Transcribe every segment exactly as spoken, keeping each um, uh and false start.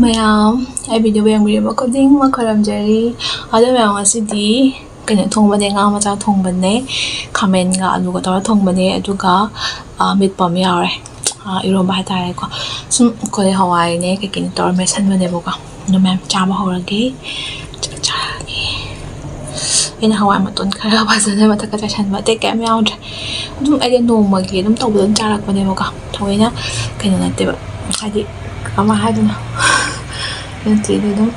ꯃꯌꯥꯝ, ꯑꯩ video ꯌꯦꯡꯕꯤꯔꯤꯕ ꯈꯨꯗꯤꯡꯃꯛ ꯈꯣꯏꯔꯝꯖꯔꯤ꯫ ꯑꯗꯣ ꯃꯌꯥꯝ, ꯉꯁꯤꯗꯤ ꯀꯩꯅꯣ ꯊꯣꯡꯕꯅꯦ, ꯉꯥ ꯃꯆꯥ ꯊꯣꯡꯕꯅꯦ, ꯈꯥꯃꯦꯟꯒ ꯑꯂꯨꯒ ꯇꯧꯔ ꯊꯣꯡꯕꯅꯦ, ꯑꯗꯨꯒ, ꯑ, ꯃꯦꯠꯄ ꯑꯃ ꯌꯥꯎꯔꯦ꯫ ꯑ, ꯏꯔꯣꯝꯕ ꯍꯥꯏꯇꯥꯔꯦꯀꯣ꯫ ꯁꯨꯝ ꯑꯩꯈꯣꯏ ꯍꯋꯥꯏꯅꯦ ꯀꯩꯀꯩꯅꯣ ꯇꯧꯔ ꯃꯦꯠꯁꯟꯕꯅꯦꯕꯀꯣ꯫ ꯑꯗꯣ ꯃꯌꯥꯝ, ꯆꯥꯕ ꯍꯧꯔꯒꯦ꯫ ꯆꯥꯛ ꯆꯥꯔꯒꯦ꯫ ꯑꯩꯅ ꯍꯋꯥꯏ ꯃꯇꯣꯟ ꯈꯔ ꯐꯖꯅ ꯃꯊꯛꯇ ꯆꯥꯏꯁꯟꯕ, ꯑꯇꯩ ꯀꯩꯝ ꯌꯥꯎꯗ꯭ꯔꯦ꯫ ꯑꯗꯨꯝ ꯑꯩꯗꯤ ꯅꯣꯡꯃꯒꯤ ꯑꯗꯨꯝ ꯇꯧꯕꯗ ꯑꯗꯨꯝ ꯆꯥꯔꯛꯄꯅꯦꯕꯀꯣ, ꯊꯑꯣꯏꯅ ꯀꯩꯅꯣ ꯅꯠꯇꯦꯕ, ꯍꯥꯏꯗꯤ ꯀꯃꯥꯏ ꯍꯥꯏꯗꯣꯏꯅꯣ? ꯅꯠꯇꯦ, ꯑꯗꯨ ꯑꯗꯨꯝ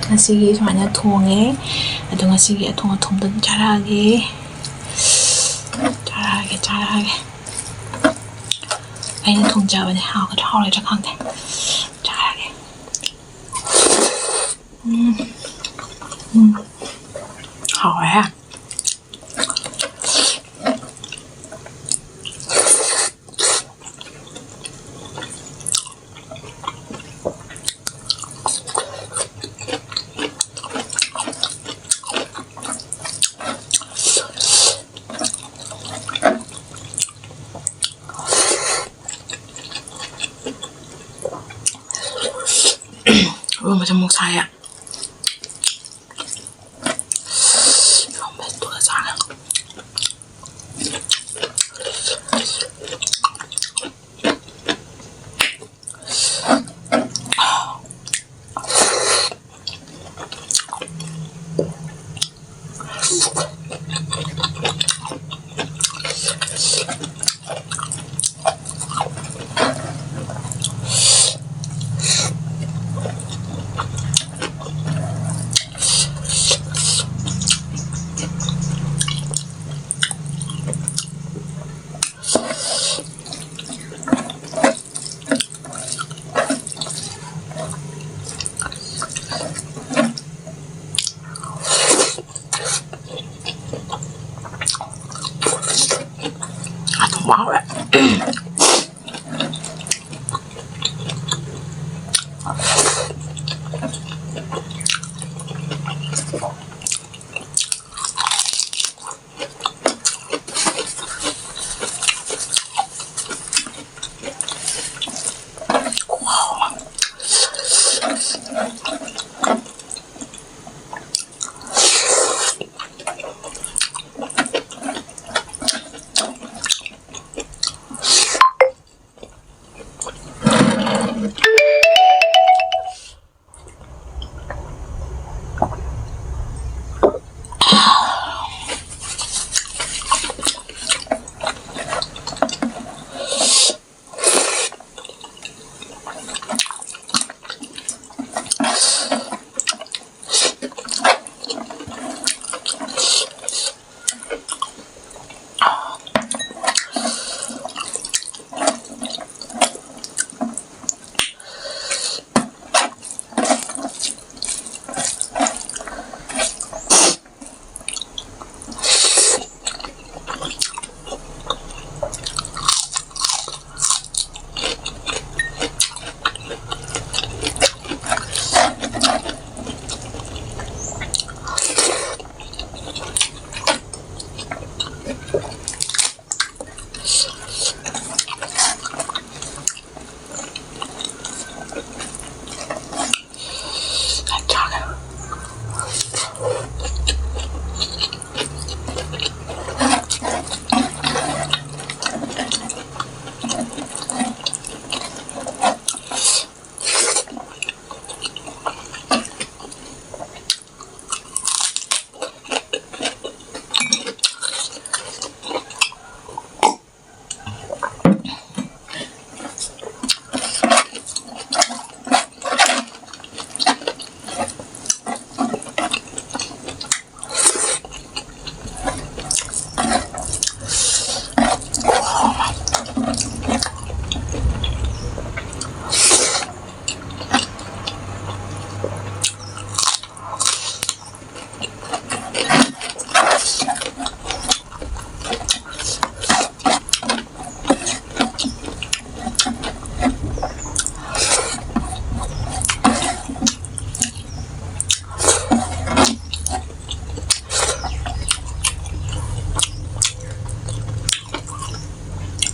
ꯉꯁꯤꯒꯤ ꯁꯨꯃꯥꯏꯅ ꯊꯣꯡꯉꯦ꯫ ꯑꯗꯣ ꯉꯁꯤꯒꯤ ꯑꯊꯣꯡ ꯑꯊꯣꯡꯗꯣ ꯑꯗꯨꯝ ꯆꯥꯔꯛꯑꯒꯦ꯫ ꯆꯥꯔꯛꯑꯒꯦ, ꯆꯥꯔꯛꯑꯒꯦ꯫ ꯑꯩꯅ ꯊꯣꯡꯖꯕꯅꯦ, ꯍꯥꯎꯒꯗ꯭ꯔꯥ ꯍꯥꯎꯔꯣꯏꯗ꯭ꯔꯥ ꯈꯪꯗꯦ꯫ ꯆꯥꯔꯒꯦ꯫ ꯎꯝ꯫ ꯎꯝ꯫ ꯍꯥꯎꯋꯦꯍꯦ꯫ ꯏꯔꯣꯟꯕꯁꯦ ꯑꯃꯨꯛ ꯁꯥꯏꯌꯦ꯫ ꯏꯔꯣꯟꯕꯁꯦ ꯇꯣꯠꯂ ꯆꯥꯒꯦ꯫ ꯑꯊꯨꯝꯕ ꯍꯥꯎꯋꯦ꯫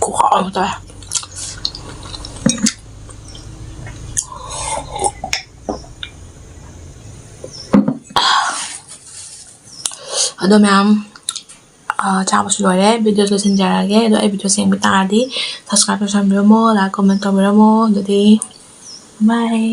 ꯈꯨꯍꯥꯎ ꯑꯃ ꯇꯧꯋꯦ꯫ ꯑꯗꯣ ꯃꯌꯥꯝ, ꯑ, ꯆꯥꯕꯁꯨ ꯂꯣꯏꯔꯦ꯫ ꯚꯤꯗꯤꯑꯣꯁꯨ ꯂꯣꯏꯁꯤꯟꯖꯔꯒꯦ꯫ ꯑꯗꯣ ꯑꯩ ꯚꯤꯗꯤꯑꯣ ꯌꯦꯡꯕ ꯇꯥꯔꯗꯤ subscribe ꯇꯧꯁꯟꯕꯤꯔꯝꯃꯣ, like, comment ꯇꯧꯕꯤꯔꯝꯃꯣ꯫ ꯑꯗꯨꯗꯤ bye꯫